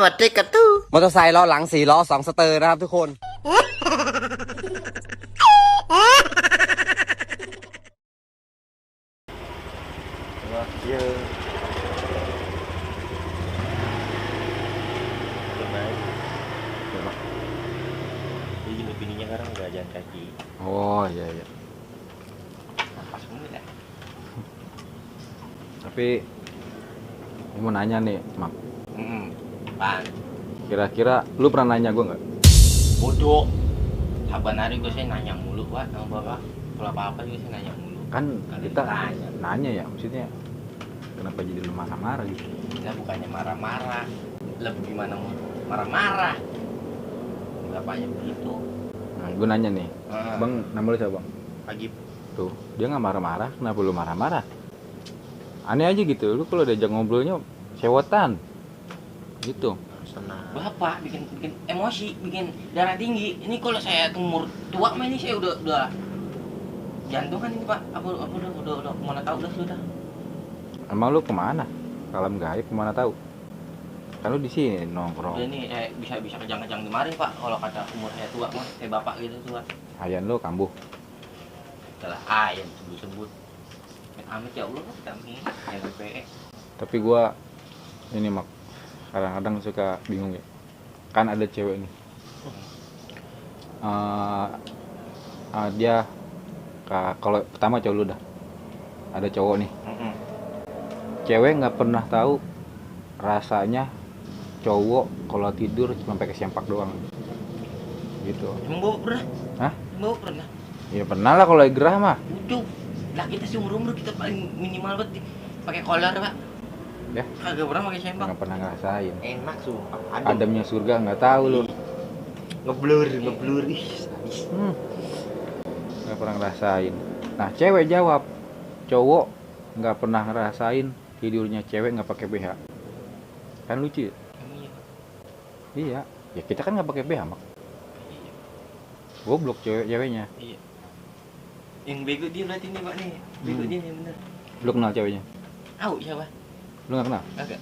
มาติกระตู้ มอเตอร์ไซค์ล้อหลัง4 ล้อ 2 สเตอร์นะครับทุกคนIya. Terbaik. Coba. Jadi bininya sekarang nggak jalan kaki. Oh iya iya. Pas banget ya. Tapi ini mau nanya nih, Mak. Pan. Kira-kira lu pernah nanya gue nggak? Bodoh. Saban hari gue saya nanya mulu, Pak, sama Bapak. Kalau apa-apa juga saya nanya mulu. Kan Kan kita ditanya. nanya ya, maksudnya kenapa jadi lu marah-marah gitu? Kita bukannya marah-marah. Lebih gimana marah-marah. Bapaknya begitu. Nah, gue nanya nih, Bang, nama lu siapa, Bang? Pagi. Tuh, dia nggak marah-marah, kenapa lu marah-marah? Aneh aja gitu, lu kalau diajak ngobrolnya sewotan gitu. Senang. Bapak bikin emosi, bikin darah tinggi. Ini kalau saya umur tua mah ini saya udah jantungan ini, Pak. Apa udah kemana tahu udah sudah. Emang lu kemana? Alam gaib kemana tahu? Kan lu di sini nongkrong. Udah nih saya bisa kejang-kejang kemarin, Pak. Kalau kata umur saya tua mah kayak bapak gitu tua. Ayan lu kambuh. Salah ayam sebut-sebut. Amit ya Allah, kami yang PPE. Tapi gua ini Mak, kadang-kadang suka bingung ya. Kan ada cewek nih. Dia kalau pertama cowok lu dah. Ada cowok nih. Cewek nggak pernah tahu rasanya cowok kalau tidur cuma pakai sempak doang. Gitu. Emang bawa pernah? Hah? Bawa pernah? Ya pernah lah kalau lagi gerah mah. Udah. Lah kita seumur-umur kita paling minimal banget pakai kolor, Pak. Ya. Kagak pernah pakai sempak. Nggak pernah ngerasain. Enak sumpah. Ademnya surga nggak tahu lu. Ngeblur. Ih, sadis. Nggak pernah ngerasain. Nah cewek jawab, cowok nggak pernah ngerasain tidurnya cewek nggak pakai BH. Kan lucu ya? Emang iya, Pak? Iya. Ya kita kan nggak pakai BH Mak. Iya. Goblok ceweknya. Iya. Yang bego dia berarti nih, Pak nih. Bego dia nih bener. Lu kenal ceweknya? Tahu siapa? Lu nggak kenal? Kagak.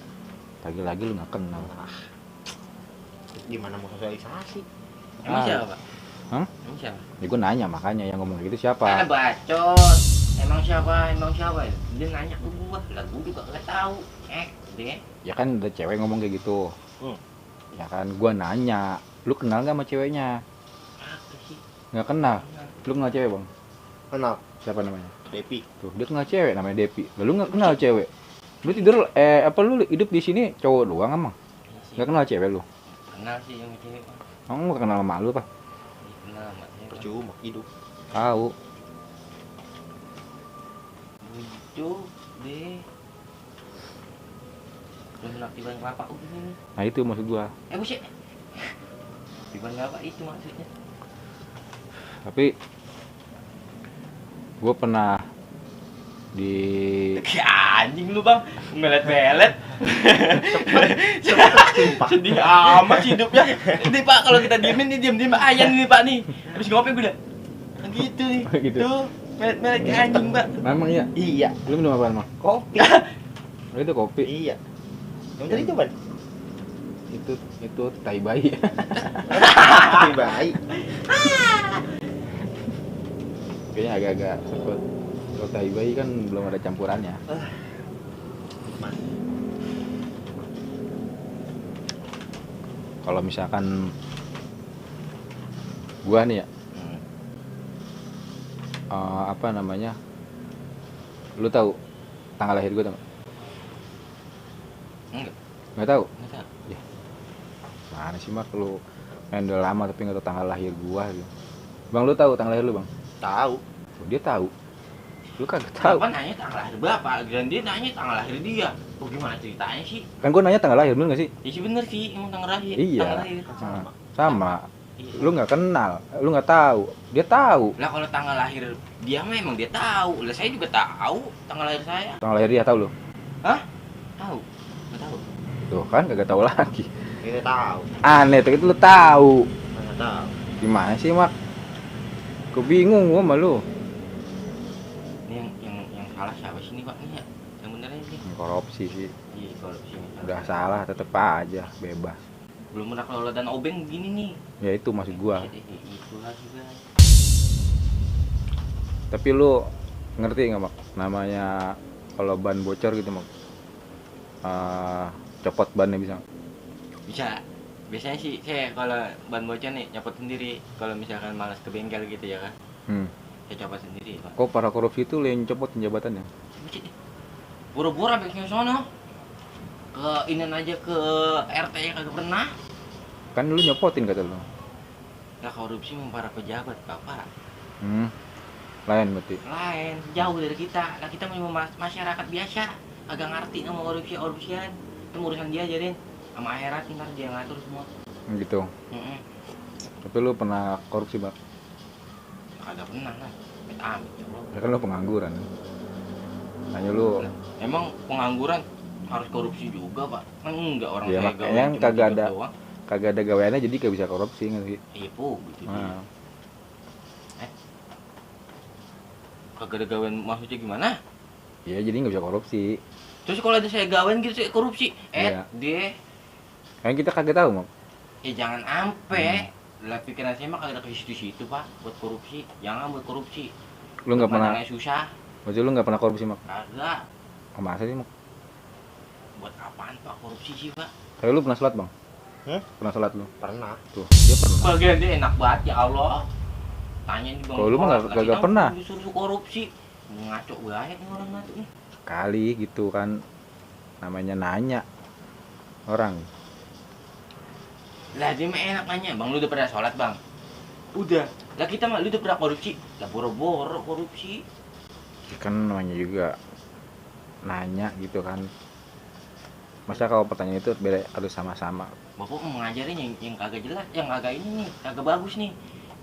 Lagi-lagi lu nggak kenal. Gimana mau sosialisasi? Ah. Emang siapa, Pak? Hah? Emang siapa? Ya gue nanya makanya yang ngomong gitu Ah, siapa? bacot. Emang siapa? Dia nanya ke gua. Lah gua juga enggak tahu. Deh. Ya kan ada cewek ngomong kayak gitu. Hmm. Ya kan gua nanya, lu kenal nggak sama ceweknya? Apa sih? Nggak kenal. Lu kenal cewek Bang? Kenal. Siapa namanya? Depi. Tuh dia kenal cewek namanya Depi. Lalu nggak kenal cewek. Lu tidur lu hidup di sini cowok doang emang? Nggak kenal cewek lu? Kenal sih yang cewek. Kamu nggak kenal sama lu apa? Kenal sama cewek. Percuma hidup. Tahu. Lucu deh. Belum aktifan kelapa udah ini. Nah itu maksud gua. Buset. Aktifan kelapa itu maksudnya. Tapi gua pernah di Anjing lu, Bang. Melet-melet. Sedih amat hidupnya. Ini Pak, kalau kita diemin nih diem ayan nih Pak nih. Habis ngopi gue dah. Gitu nih. Gitu. Tuh, melet-melet kayak anjing, Pak. Memang iya. Iya. Lu minum apaan Bang? Kopi. Oh, itu kopi. Iya. Yang tadi coba. Itu tai bayi. Tai bayi. Kayaknya agak-agak sepet. Kalau tai bayi kan belum ada campurannya. Kalau misalkan gua nih ya, apa namanya? Lu tahu tanggal lahir gua tau nggak? Enggak. Nggak tahu? Enggak tahu. Ya. Mana sih Mak lu main udah lama tapi nggak tahu tanggal lahir gua gitu. Bang lu tahu tanggal lahir lu Bang? Tahu. Oh, dia tahu. Lu kagak tahu. Bapak nanya tanggal lahir Bapak, dan dia nanya tanggal lahir dia. Oh, gimana ceritanya sih? Kan gua nanya tanggal lahir bener nggak sih? Ya sih bener sih, emang tanggal lahir. Iya. Tanggal lahir. Nah, sama. Iya. Lu nggak kenal, lu nggak tahu. Dia tahu. Lah kalau tanggal lahir dia memang dia tahu. Lah saya juga tahu tanggal lahir saya. Tanggal lahir dia tahu lu. Hah? Tahu. Enggak tahu. Tuh kan kagak tahu lagi. Kita tahu. Aneh tuh itu lu tahu. Enggak tahu. Gimana sih Mak? Gue bingung gua sama lu. Ini yang salah siapa sih nih Pak? Ini ya. Yang benernya sih. Korupsi sih. Iya, korupsi. Udah salah tetep aja bebas. Belum pernah kelola dan obeng begini nih. Ya itu maksud gua. Itu lagi guys. Tapi lu ngerti nggak mak? Namanya kalau ban bocor gitu mak, copot bannya bisa nggak? Bisa. Biasanya sih saya kalau ban bocor nih nyopot sendiri. Kalau misalkan malas ke bengkel gitu ya kan. Saya copot sendiri, Pak. Kok para korupsi itu yang copot jabatannya? Bucit nih. Buru-buru sampai ke sono. Ke inen aja ke RT nya kagak pernah. Kan lu nyopotin kata lu. Lah korupsi memang para pejabat, Bapak. Lain berarti. Lain, jauh dari kita. Lah kita memang masyarakat biasa. Agak ngerti sama korupsian. Itu urusan dia aja, Din. Sama akhirat ntar dia ngatur semua. Gitu. Tapi lu pernah korupsi bang? Kagak pernah lah. Amit coba. Ya kan lu pengangguran. Nanya lu. Emang pengangguran harus korupsi juga, Pak? Kan enggak orang Ya, saya makanya cuma kagak tidur ada. doang. Kagak ada gaweannya jadi gak bisa korupsi nggak sih? Iya, Po, gitu. Nah, Kagak ada gawean maksudnya gimana? ya jadi nggak bisa korupsi. Terus kalau ada saya gawean gitu saya korupsi. Iya. Deh. Kan kita kagak tahu mak. Ya jangan ampe. Lah pikiran saya mah kagak ada ke situ-situ, Pak, buat korupsi. Jangan buat korupsi. Lu nggak pernah. Pandangnya susah. Maksud lu nggak pernah korupsi mak? Kagak. Oh, masa sih mak? Buat apaan, Pak, korupsi sih, Pak? Tapi lu pernah sholat bang? Pernah sholat lu? Pernah. Tuh, dia pernah. Bagian dia enak banget ya Allah. Tanya di Bang. Kalau lu mah nggak pernah. Disuruh korupsi. Ngaco banget nih orang ngaco nih. Kali gitu kan, namanya nanya orang. Lah dia mah enak nanya, Bang, lu udah pernah sholat, Bang? Udah. Lah kita mah lu udah pernah korupsi? Lah boro-boro korupsi. Kan namanya juga nanya gitu kan. Masa kalau pertanyaan itu beda harus sama-sama. Bapak mau ngajarin yang kagak jelas, yang kagak ini nih, kagak bagus nih.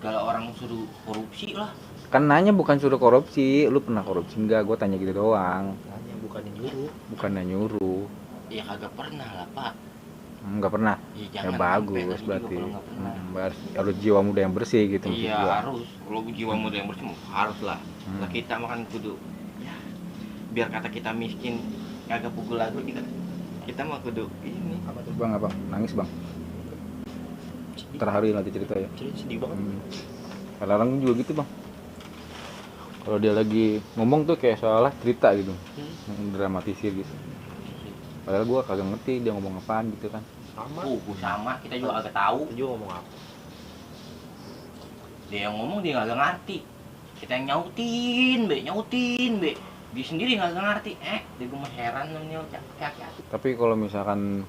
Kalau orang suruh korupsi lah. Kan nanya bukan suruh korupsi, lu pernah korupsi enggak? Gue tanya gitu doang. Tanya bukannya nyuruh. Bukannya nyuruh. Ya kagak pernah lah, Pak. Enggak pernah. Ya, Ya jangan bagus sampai tadi berarti. juga kalau nggak pernah. Harus jiwa muda yang bersih gitu maksud Iya gua. harus. Kalau jiwa muda yang bersih harus lah. Lah kita makan kudu. Ya, biar kata kita miskin kagak pukul lagu kita mah kudu ini. Apa tuh? Bang apa? Nangis bang? Terharu nanti cerita ya. Sedih banget. Kadang juga gitu bang. Kalau dia lagi ngomong tuh kayak seolah cerita gitu, dramatisir gitu. Padahal gua kagak ngerti dia ngomong apaan gitu kan. Sama. Sama, kita juga agak tahu. Itu juga ngomong apa? Dia yang ngomong dia agak ngerti. Kita yang nyautin, be. Dia sendiri nggak ngerti. Dia gue mah heran namanya kayak. Tapi kalau misalkan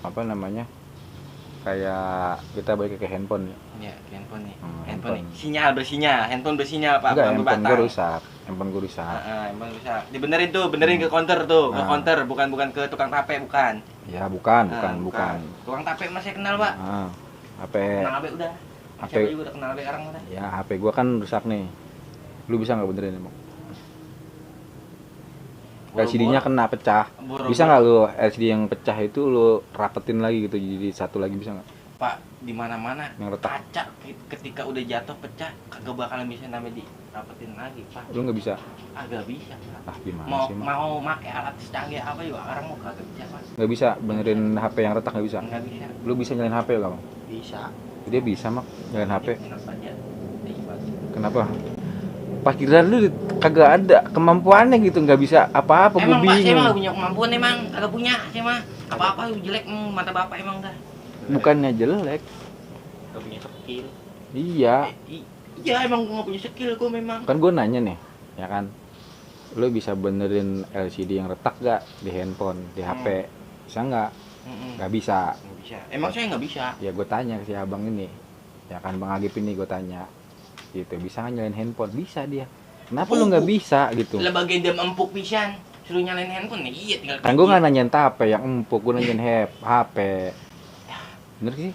apa namanya, kayak kita balik ke handphone ya. Iya, handphone nih. Handphone. Nih. Bersinyal. Handphone bersinyal, Pak. Enggak, Bukan handphone berbatang. gue rusak. Handphone gue rusak. Handphone rusak. Dibenerin tuh, ke counter tuh, ke Nah. counter, bukan ke tukang tape, bukan. Ya bukan. Tukang tape masih kenal, Pak. HP Kenal abe udah. HP. Siapa juga udah kenal abe orang udah. ya HP gua kan rusak nih. Lu bisa nggak benerin emang? LCD-nya kena pecah. Bisa nggak lu LCD yang pecah itu lu rapetin lagi gitu jadi satu lagi, bisa nggak? Pak, di mana-mana Yang retak. kaca ketika udah jatuh pecah kagak bakalan bisa namanya dirapetin lagi, Pak. Lu nggak bisa? Agak bisa, Pak. Ah gimana Mau sih? Mak? mau make alat secanggih apa juga orang mau kagak bisa, Pak. Nggak bisa benerin HP yang retak, nggak bisa. Enggak bisa. Lu bisa nyalain HP nggak bang? Bisa. Dia bisa mak nyalain HP. Enak aja. Hebat. Kenapa? Pikiran lu kagak ada kemampuannya gitu, nggak bisa apa-apa. Gue Emang Pak, saya mah bingung. nggak punya kemampuan emang, kagak punya, saya mah apa-apa jelek mata Bapak emang dah. Bukannya jelek. Gak punya skill. Iya. Iya emang gua nggak punya skill gua memang. Kan gue nanya nih, ya kan, lu bisa benerin LCD yang retak gak di handphone, di HP? Bisa nggak? Nggak bisa. Nggak bisa. Emang saya nggak bisa. Ya gue tanya ke si abang ini, ya kan bang Agip ini gue tanya, gitu, bisa nggak nyalain handphone? Bisa dia. Kenapa lu nggak bisa gitu? Lah bagian dia empuk pisan, suruh nyalain handphone nih, iya tinggal. Kan gue nggak nanyain HP yang empuk, gue nanyain HP. Bener sih?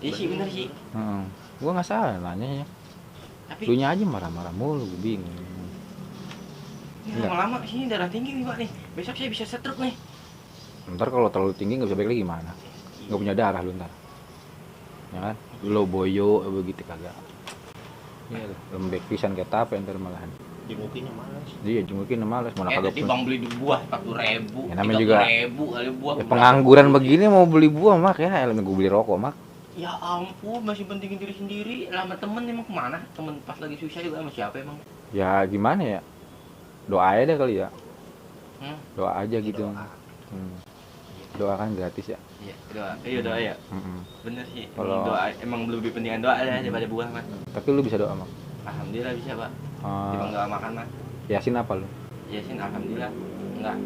Iya sih bener sih. Gue nggak salah nanyanya. Tapi Lu nya aja marah-marah mulu, gue bingung. ini lama-lama sini darah tinggi nih Pak nih. Besok saya bisa stroke nih. Ntar kalau terlalu tinggi nggak bisa balik lagi gimana? Nggak punya darah lu ntar, ya kan? Lo boyo begitu kagak. Iya, lembek pisan kayak tape ntar malahan. Jengukinnya malas. Dia jengukin males malah kagak tadi punya. bang beli buah 40.000. Ya, namanya juga- 30.000 kali buah. Ya, pengangguran begini mau beli buah mak ya, elah gue beli rokok mak. Ya ampun, masih pentingin diri sendiri. Lah sama temen emang kemana? Temen pas lagi susah juga sama siapa emang? Ya gimana ya? Doa aja deh kali ya. Doa aja gitu. Doa. Doa kan gratis ya. Iya, doa. Iya doa ya. Mm-mm. Bener sih. Kalau- Doa emang lebih pentingan doa ya daripada buah mah. Tapi lu bisa doa mak. Alhamdulillah bisa, Pak. Eh, Timbang doa makan mah. Yasin apa lu? Yasin alhamdulillah. Enggak.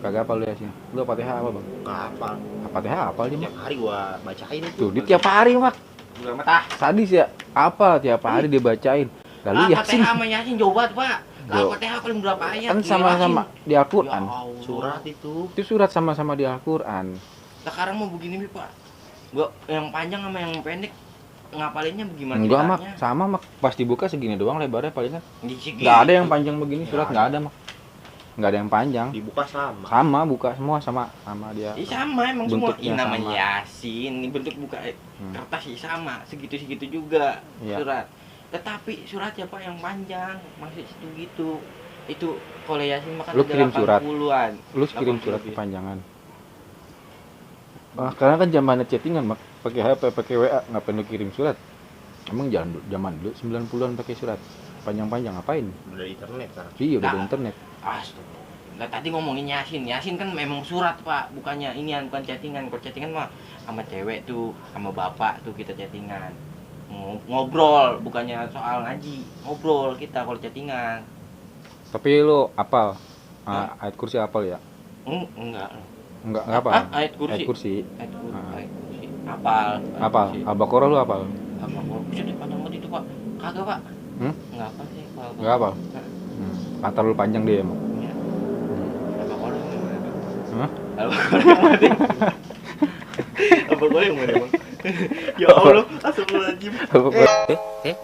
Kagak apa lu Yasin? Lu Fatihah apa bang? Nggak hafal. Fatihah apa aja mak? Tiap hari gua bacain itu. Tuh, di tiap hari mak. Bulan mata. Sadis ya. Apa tiap hari dia bacain. Lalu Yasin Fatihah sama Yasin jauh banget, Pak. Lah Jauh. Fatihah paling berapa ayat? kan Gila, sama-sama Yasin. di Al-Qur'an. Ya Allah. Surat itu. Itu surat sama-sama di Al-Qur'an. Sekarang mau begini nih, Pak. Gua yang panjang sama yang pendek ngapalinnya bagaimana? Enggak mak, sama mak. Pas dibuka segini doang lebarnya palingan. Enggak ada yang panjang begini surat, enggak ada mak. Enggak ada yang panjang. Dibuka sama. Sama buka semua sama dia. Iya sama emang semua. Bentuknya Ini namanya sama. Yasin, ini bentuk buka kertas sih sama, segitu-segitu juga Iya. surat. Tetapi suratnya Pak yang panjang, masih situ gitu. Itu kalau Yasin makan Lu kirim surat? 80-an. Lu kirim 80 surat lebih. kepanjangan. Wah, karena kan zamannya chattingan mak, pakai HP, pakai WA, ngapain lu kirim surat? Emang zaman dulu 90-an pakai surat. Panjang-panjang ngapain? Udah di internet kan. Iya, udah ada Nah. internet. Astaga. Nah, tadi ngomongin Yasin. Yasin kan memang surat, Pak. Bukannya inian, bukan chattingan. Kalau chattingan mah sama cewek tuh, sama bapak tuh kita chattingan. Ngobrol, bukannya soal ngaji. Ngobrol kita kalau chattingan. Tapi lu apal? Hah? Ayat kursi apal ya? Enggak. Enggak apa? Ah, ayat kursi. Ayat kursi. Ayat kursi. Ah. Ayat kursi. Apal. Apal? Al-Baqarah lu apal? Apa kursi panjang banget itu, Pak? Kagak, Pak. Hmm? Enggak apa sih, Pak. Enggak apa? Nah, Kata lu panjang dia emang. iya. Apa kalau yang mana, Pak? Hah? Apa kalau yang mana? Apa kalau yang mana, Bang? Ya Allah, astagfirullahaladzim. Al-Baqarah. Eh.